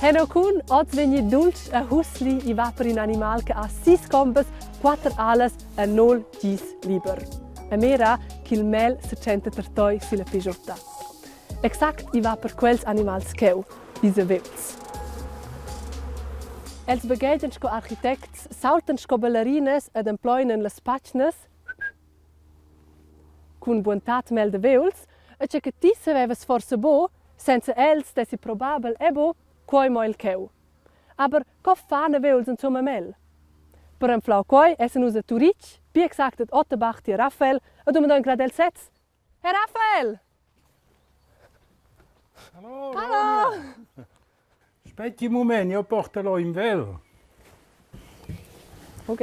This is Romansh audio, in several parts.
Hanno Kuhn, oz vegni dultsch e husli, i va per in animal che ha sis combas, quatter alas e nol gis liber. E mera ch'il mel setschenta tar toi sulla pijotta. Exact, i va per quels animals cheu, ils aveuls. Els baghegian sco architects, saultan sco ballerinas ed emploinan las patgnas cun buontad mel d'aveuls e tge che ti savevas forsa buc, senza els dessi probabel è buc quei mo il cheu. Aber co fan aveuls insumma mel? Per anflar quei essan nus a Turitg, pli exact ad Otterbach tier Rafael e dumandein grad el sez. Herr Rafael! Hallo! Hallo! Aspetti un mument, io porto in vel. Ok.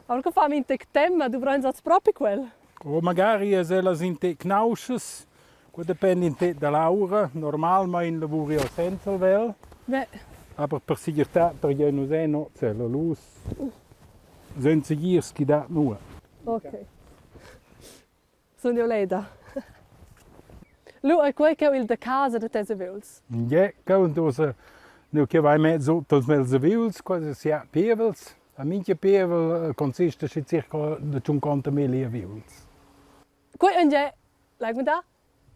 Aber co fa in tec tema, duvrein oz propi quel? O magari es ellas in tec nauschas, quai dependa in tec da l'aura. Normalmaing lavuri eu senza il vel. Beh. Aber per segirtà per nus è no la luz senza girs chi dat nua. Ok. Sun jeu leda. Lu ei quei cheu il da casa da tes aviuls. Ja, cheu ussa nu che vai mez sut als mels aviuls, quasi sia pievels. A mincha pievel consiste schi circa da tschunconta milli aviuls. Quei ein gie, leg mir da,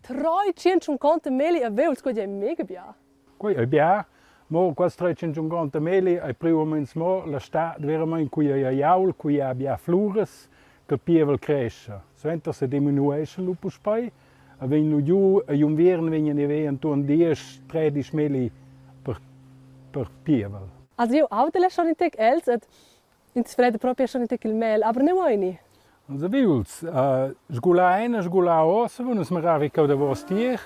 350 milli aviuls, quei ei mega bia. Quei ei bia, mo quels 350 milli ei priu meins mo la stad veramein cui ei aul, cui ha bia fluras, che pievel crescha. Suenter se diminuescha lu puspei e vegn lu giu egl unviern vegnan ei ver entuorn diesch, tredisch milli per, per pievel. Also jeu audel schon in tec els ed ins freda propi schon in tec il mel, aber ne ueini. Els aviuls sgular en e sgular ossa, nus magari cheu davos tier,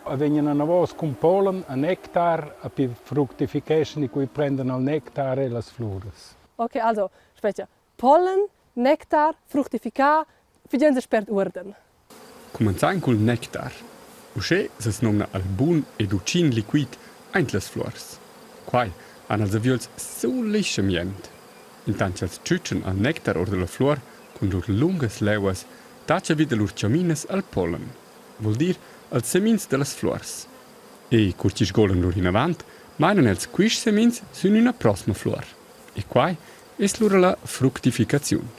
e vegnan anavos cun pollen e nectar e pi fructificheschan e cui prendan il nectar e las fluras. Ok, also, spetga, Pollen, nectar, fructificar, figenza spert uorden. Cumanzain cul nectar. Uschè s'as nomna al bun ed utschin liquid aint las fluors. Quai han els aviöls sulischem jent. Intant ch'els tschütschan al nectar our da la fluor cun lur lungas leuas, tacha vi da lur chaminas al pollen, voul dir als semins da las fluors. E cur chi sgolan lur inavant, mainan els quists semins sün üna prosma fluor. E quai es lura la fructificaziun.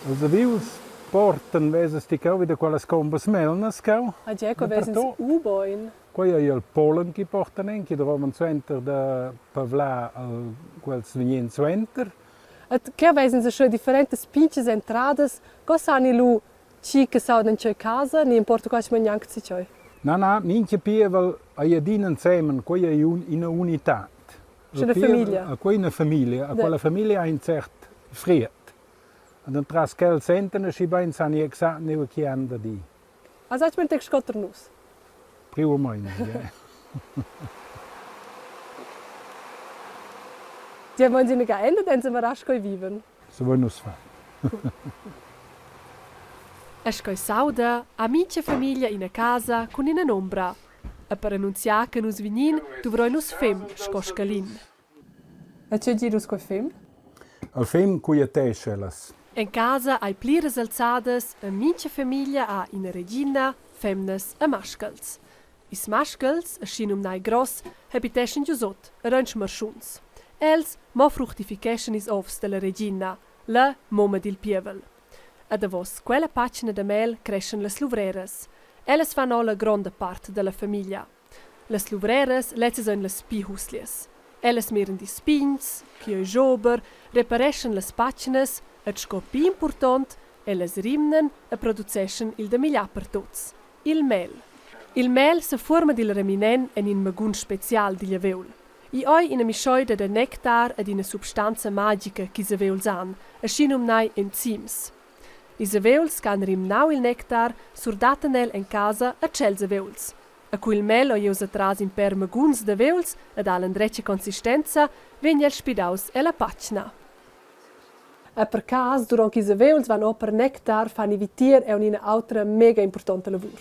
Els aviuls portan vesas ti cheu vi da quellas combas melnas cheu. Ah gie, co ves'ins u-boin? Quei ei il pollen che portan en, che drovan suenter da pavlar quels vegnents suenter. Et cheu ves'ins aschia differentas pintgas entradas. Co san i lu tgi che s'audan tscheu casa, ni importa quasi mai gnanc si tscheu? Na, na, mincha pievel ei adina ensemen, quei ei ina unitad. Sche una famiglia. Quei è una famiglia, a quella famiglia ha in cert fried. Und entras quel sentan aschi bein san i exact nua che han da dir. Also has mentg sco ter nus. Più o meno, ja. Die wollen sie nicht ändern, denn sie rasch viven. So wollen nus far. E sco sauda ha mintga famiglia ina casa cun ina nombra. E per annunziar che nus vegnin, duvrein nus fem sco scalin. E tgei gi nus quei fem? Il fem quietescha ellas. En casa hai pliras alzadas e mintga famiglia ha ina regina, femnas e mascals. Ils mascals, aschinumnai gross, habiteschan giusut ed ein smarschuns. Els mo fructificheschan ils ovs dalla regina, la mumma dil pievel. E davos quella pagina da mel creschan las luvreras. Ellas fan ora la gronda part dalla famiglia. Las luvreras lezzas ein las pli huslias. Ellas miran dils pigns, chi ei jober, repareschan las paginas ed sco pli impurtont, ellas rimnan e produceschan il da migliar per tuts, il mel. Il mel sefuorma dil reminent en in magun special digl aviul. I ei ina mischeida da nectar ed ina substanza magica ch'ils aviuls han, aschinumnai enzims. Ils aviuls che han rimnau il nectar surdattan el en casa a tschels aviuls. E cu il mel ei ius atras in pèr maguns d'aviuls ed ha l'endretga consistenza, vegn el spidaus ella patgna. E per cas, duront ch'ils aviuls van or per nectar, fan i vitier aunc ina autra mega impurtonta lavur.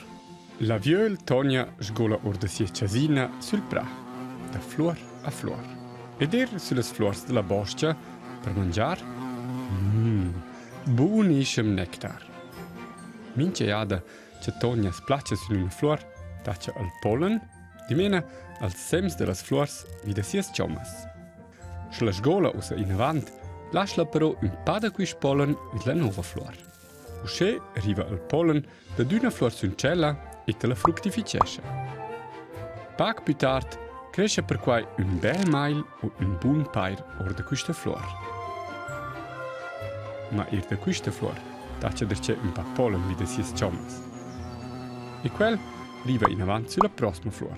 L'aviöl Tonia sgola our da sia chasina sül prà, da fluor a fluor. Ed eir süllas fluors da la bos-cha per mangiar? Mmm, bunischem nectar. Mincha jada. cha Tonia splacha sün üna fluor, tacha al pollen, dimena als sems da las fluors vi da sias chommas. Scha la sgola ussa inavant, lasch'la però ün pa da quist pollen vid la nouva fluor. Uschè riva il pollen dad üna fluor sün tschella e tilla fructifichescha. Pac pü tard crescha perquai ün bel mail o ün bun pair our da quista fluor. Ma eir da quista fluor tacha darcheu ün pa pollen vi da sias chommas. E quel riva inavant sülla prosma fluor.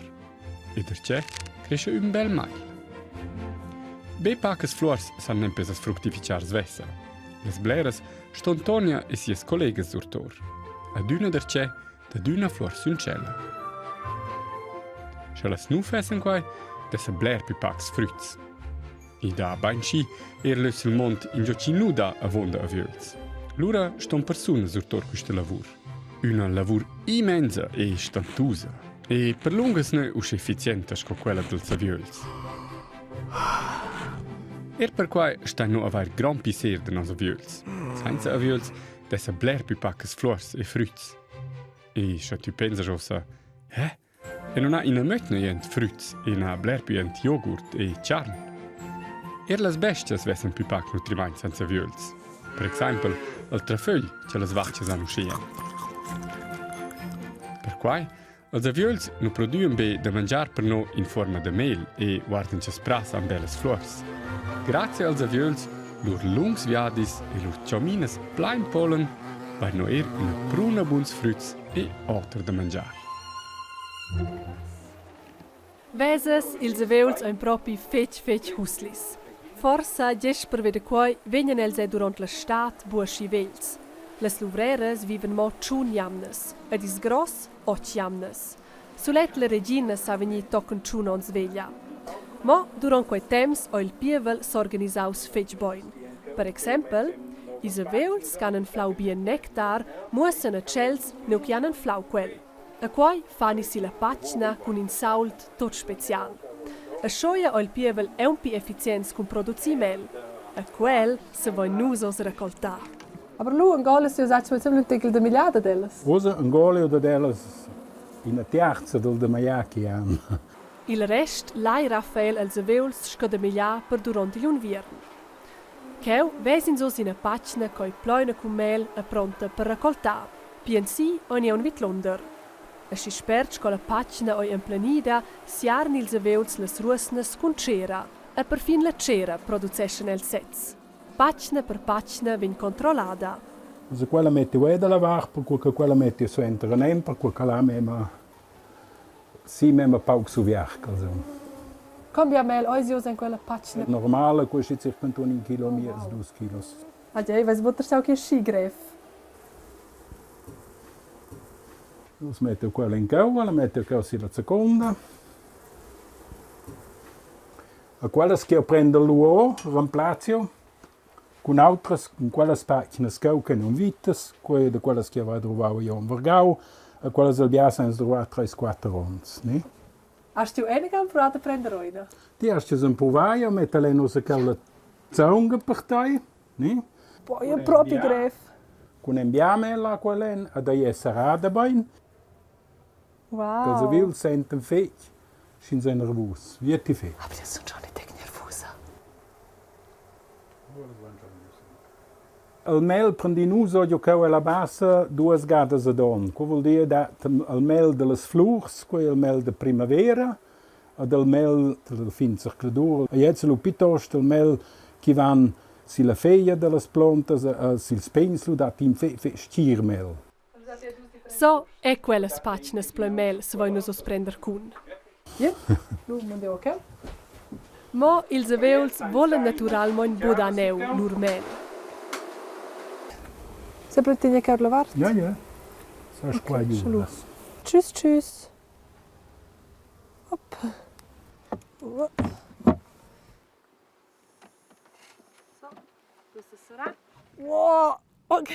E darcheu crescha ün bel mail. Be pacas fluors san nempe as fructifichar svessa. Las bleras ston Tonia e sias collegas surtour. Adüna darcheu dad üna flor sün tschella. Scha las nu fessan quai, dessa bler pü pacs früts. I dà bainschi eir lö sül mond ingio chi nu dà avuonda aviöls. Lura ston persunas surtour quista lavur. Üna lavur immensa e stantusa e per lungas na uschè efficienta sco quella dels aviöls. Er perquai stain no avair grand pisser da nos aviöls. Sainza aviöls dessa bler pü pacas fluors e früts. E scha tü pensas uossa, hä? E non ha ina mötna jent früts e na bler pü jent jogurt e charn. Er las bestias vessan pü pac nutrimaint senza aviöls. Per exaimpel il trafögl cha las vachas han uschè jent. Perquai Els aviöls nu prodüan be da mangiar per no in fuorma da mel e guardan cha sbrasan bellas fluors. Grazia als aviöls, lur lungs viadis e lur chaminas plain pollen vain no eir üna pruna buns früts e oter da mangiar. Vesas, ils aviuls ein propi fetg fetg huslis. Forsa gest pervia da quei vegnan els era duront la stad buca aschi vegls. Las luvreras vivan mo tschun jamnas ed ils gross otg jamnas. Sulet la regina sa vegnir tochen tschun onns veglia. Mo duront quei temps ha il pievel s'organisaus fetg bein. Per exempel, ils aviuls che han anflau bien nectar muossan a tschels nua ch'ei han anflau quel. E quei fan i silla patgna cun in sault tut special. Aschia ha il pievel aunc pli efficients cun producir mel. E quel savein nus oz raccoltar. Aber lu Angola si ussa semble un tegl da migliada dellas. Ussa Angola dad ellas ina tiarza dal da Maiaki han. Il rest lai Rafael els aviuls sco da migliar per duront igl unviern. Cheu ves'ins uss ina patgna ch'ei pleina cun mel e pronta per raccoltar. Piensi ein aunc vidlunder. Aschi spert sco la patgna ei emplenida, siarn ils aviuls las ruosnas cun tschera. E perfin la tschera produceschan els sezs. Patgna per patgna vegn controllada. Also quella metti eu da lavar, perque che quella metti suenter anen, perque che là mema si mema pauc suviarc, also. Con bia mel eis oz en quella patgna? Normala questi circa intorno in chilo e miez, dus kilos. Ah, ich weiß, wo der sau che schi grev. Nus metto quella in cheu, la metto cheu sulla seconda. A quellas ch'jeu prendel lu ora, remplazio cun autras, cun quellas paginas cheu che nun vitas, quei da quellas ch'jeu hai druvau igl onn vargau, a quellas el bia san ins druvar treis, quater onns, ne? Hast du einiger empruau da prender oina? Ti hast jeu empruvar, jeu mettel en ussa cheu la zaunga per tei, ne? Boah, è propi grev. Cun enviar la quella ad ei è serrada bein. Wow. Els aviuls sentan fetg, sch'ins ei nervus. Wie ti fetg. Aber io sun schon in tec nervusa. Il mel prendin nus giu cheu ella bassa duas gadas ad onn. Quei vul dir dat il mel dallas flurs, quei è il mel da primavera, ed il mel dalla fin zercladur. E jetzt lu piuttost il mel che van silla feglia dallas plontas, sils pegns, lu dat in fetg fetg stgir mel. So è quellas patgnas plein mel savein nus oz prender cun. Lu mundeu ok. Mo ils aviuls volan naturalmein buca neu lur mel. Sempre tegna car la vart? Ja, ja. Sa qua giu. Tschüss, tschüss. Hop. So, questa sarà. Wow, ok,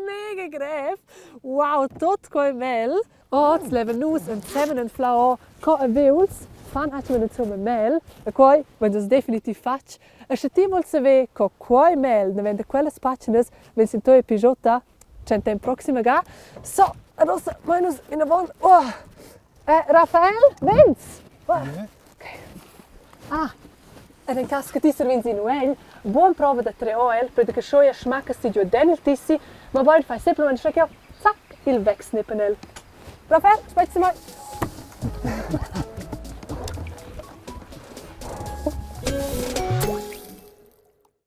mega grev. Wow, tot quei mel. Oz levan nus ensemen anflau co aviuls fan atgnamein insumma mel e quei vein nus definitiv fatg. E sche ti vuls saver co quei mel daventa quellas paginas, vegn sin tua episota. Tschentem proxima ga. So, adesso mein nus vinavon. Oh. Eh, Rafael, vens! Oh. Okay. Ah, ed in cas che ti servins in uegl, buon prova da tre oel, perché che schoia schmacca si giu den il tissi, ma bain fai semplicemente schrecchio, zac, il vex nippen el. Rafael, spetzi mal.